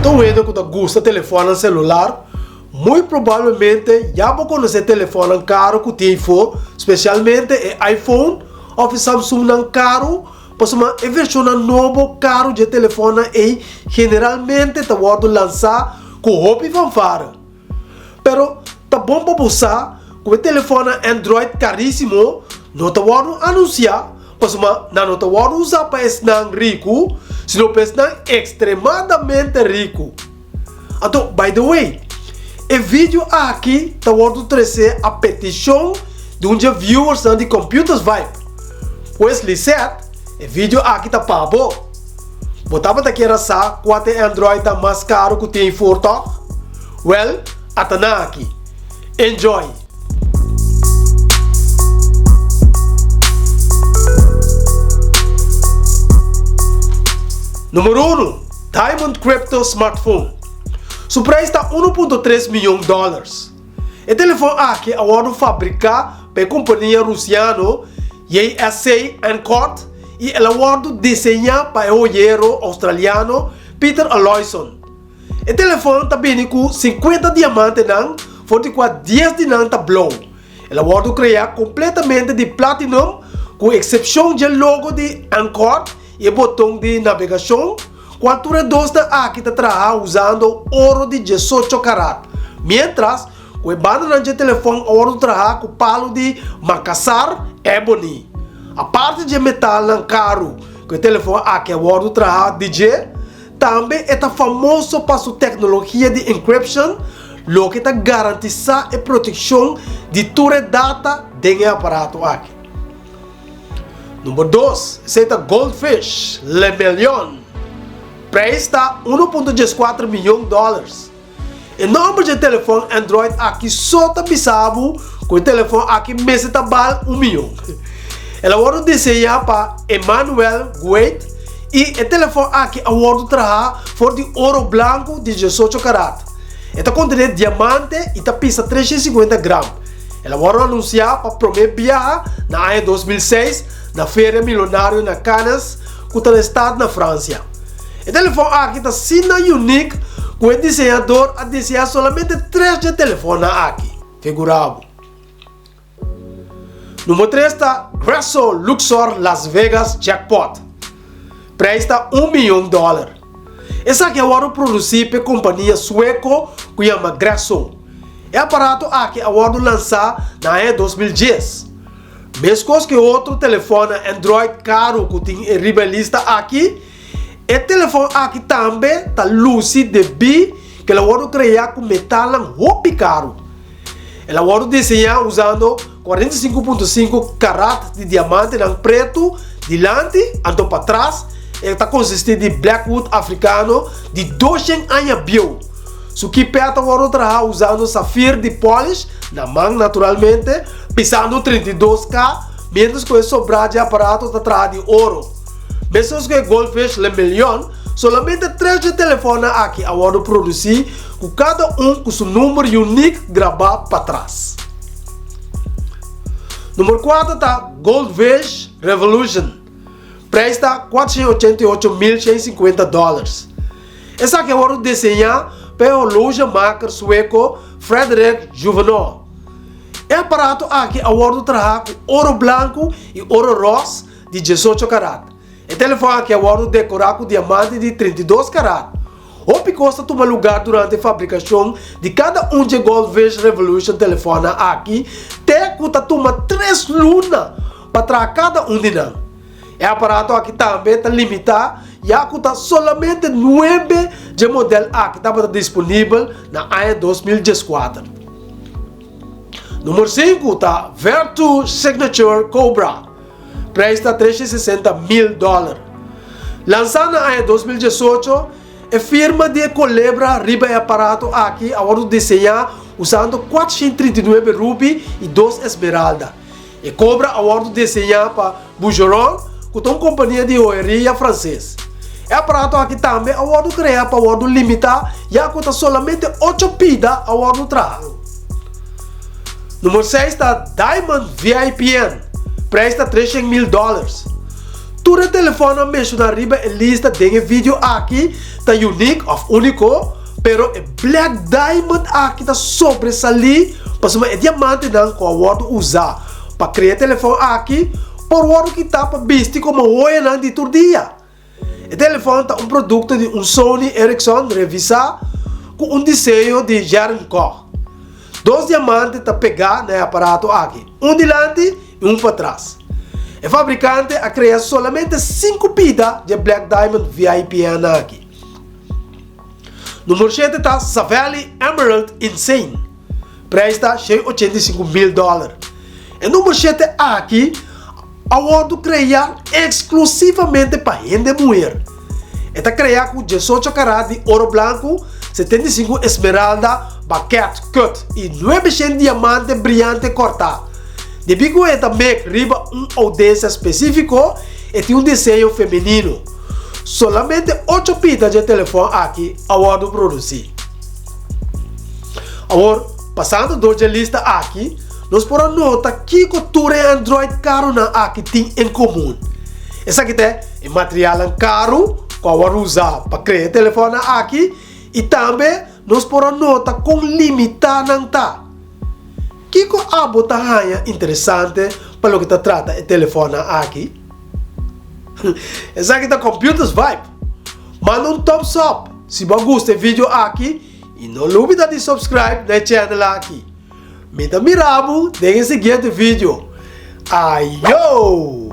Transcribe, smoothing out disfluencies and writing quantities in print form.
ta un hende ku ta gusta telefònnan selular, muy probablemente ya bo konosé telefònnan karu ku tin afó, spesialmente e iPhone òf e Samsungnan karu, pasobra e vershonnan nobo karu dje telefònnan ei generalmente ta wòrdu lansá ku hopi fanfare. Pero ta bon pa bo sa ku e telefònnan Android karísimo no ta wòrdu anunsiá pasobra nan no ta wòrdu usá pa esnan riku, sino pa esnan ekstremadamente riku. Anto, by the way, e video aki ta wòrdu tresé a petishon di un dje viewersnan di Computers Vibe. Pues Lisette, e video aki ta pa bo. Bo tabata kier a sa kua ta e Androidnan mas karu ku tin for tòg? Wèl, ata nan aki. Enjoy! Numero unu, Diamond Crypto Smartphone. Su prijs ta unu punto tres miyon dòlars. E telefòn aki a wòrdu fabriká pa e kompania rusiano JSC Ancort i el a wòrdu diseñá pa e hoyero oustraliano Peter Aloyson. E telefòn ta bini ku sinkuenta diamantenan for di kua dies di nan ta blou. El a wòrdu kreá kompletamente di platinum ku eksepshon dje logo di Ancort i e boton di nabegashon, kual tur e dosnan aki ta traha usando oro di diesocho karat, miéntras ku e bandanan dje telefòn a wòrdu traha ku palu di Makassar ebony. Aparte dje metalnan karu ku e telefòn aki a wòrdu traha di dje, Tambe e ta famoso pa su teknologia di encryption, loke ta garantisá e protekshon di tur e data den e aparato aki. Number dos, esei ta Goldfish Le Million. Prijs ta uno punto dieskuater miyon dòlars. E nòmber dje telefòn Android aki so ta bisa bo ku e telefòn aki mester ta bal un miyon. El a wòrdu diseñá pa Emmanuel Gueit i e telefòn aki a wòrdu trahá for di oro blanku di diesocho karat. E ta kontené diamante i ta pisa 350 gram. El a wòrdu anunsiá pa promé biaha na aña 2006 na Feria Milonario na Cannes ku ta na stat na Fransia. E telefòn aki ta asina unique ku e diseñador a diseñá solamente tres dje telefonnan aki. Figurá bo. Number tres ta Gresso Luxor Las Vegas Jackpot. Prijs ta un miyon dòler. Esaki a wòrdu produsí p'e kompania sueko ku yama Gresso. E aparato aki a wòrdu lansá na aña 2010. Meskos ku e otro telefonnan Android karu ku tin e riba e lista aki, e telefon aki tambe ta lusi debí ku el a wòrdu kreá ku metalnan hopi karu. El a wòrdu diseñá usando 45.5 karat di diamantenan pretu dilanti anto patras e ta konsistí di blackwood afrikano di doshen aña bieu. Su keypad ta wòrdu trahá usando safir di polish, na man naturalmente, pisando 32 K, miéntras ku e sobrá dje aparato ta traha di oro. Meskos ku e Goldfish Le Million, solamente tres dje telefònnan aki a wòrdu produsí ku kada un ku su number unique grabá patras. Number kuater ta Goldfish Revolution. Prijs ta 488.150 dòlars. Esaki a wòrdu diseñá pa e horlogemaker sueko Fredrik Juvenot. E aparato aki a wòrdu trahá ku oro blanku i oro ròs di diesocho karat. E telefòn aki a wòrdu dekorá ku diamante di 32 karat. Hopi kos ta tuma lugá durante e fabrikashon di kada un dje Goldfish Revolution telefònnan aki te ku ta tuma tres luna pa traha kada un di nan. E aparato aki tambe ta limitá ya ku ta solamente nuebe dje modèl aki tabata disponibel na aña 2014. Number sinku ta Vertu Signature Cobra. Prijs ta 360 mil dòler. Lansá na aña 2018, e firma di e kolebra riba e aparato aki a wòrdu diseñá usando 439 rubi i dos esmeralda. E kobra a wòrdu diseñá pa Boucheron, ku ta un kompania di hoyeria franses. E aparato aki tambe a wòrdu krea pa wòrdu limitá ya ku ta solamente ocho pida a wòrdu traha. Number seis ta Diamond VIPN, prijs ta 300 mil dòlars. Tur e telefònnan menshoná riba e lista den e video aki ta unique òf úniko, pero e Black Diamond aki ta sobresalí pasobra e diamantenan ku a wòrdu usá pa krea e telefòn aki por wòrdu kitá pa bisti komo hoyanan di tur dia. E telefòn ta un produkto di un Sony Ericsson revisá ku un diseño di Jern Koch. Dos diamante ta pegá na e aparato aki, un dilanti i un patras. E fabrikante a krea solamente sinku pida dje Black Diamond VIPN aki. Numero shete ta Savelli Emerald Insane. Prijs ta 185 mil dòler. E number shete aki a wòrdu kreá eksklusivamente pa hende muher. E ta kreá ku 18 karat di oro blanku, 75 esmeralda baket cut i 900 diamante briante kòrtá. Debí ku e ta mek riba un oudensia spesífiko, e tin un diseño femenino. Solamente ocho pida dje telefòn aki a wòrdu produsí. Awor, pasando dor dje lista aki, nos por a nota kiko tur e Android karunan aki tin en komun. Esaki ta e materialnan karu ku a wòrdu usá pa krea e telefònnan aki i tambe nos por a nota kon limitá nan ta. Kiko abo ta haña interesante pa loke ta trata e telefònnan aki? Esaki ta Computers Vibe. Manda un thumbs up si bo a gusta e video aki i no lubida di subscribe na e channel aki. Mi ta mira bo den e siguiente video. Ayo!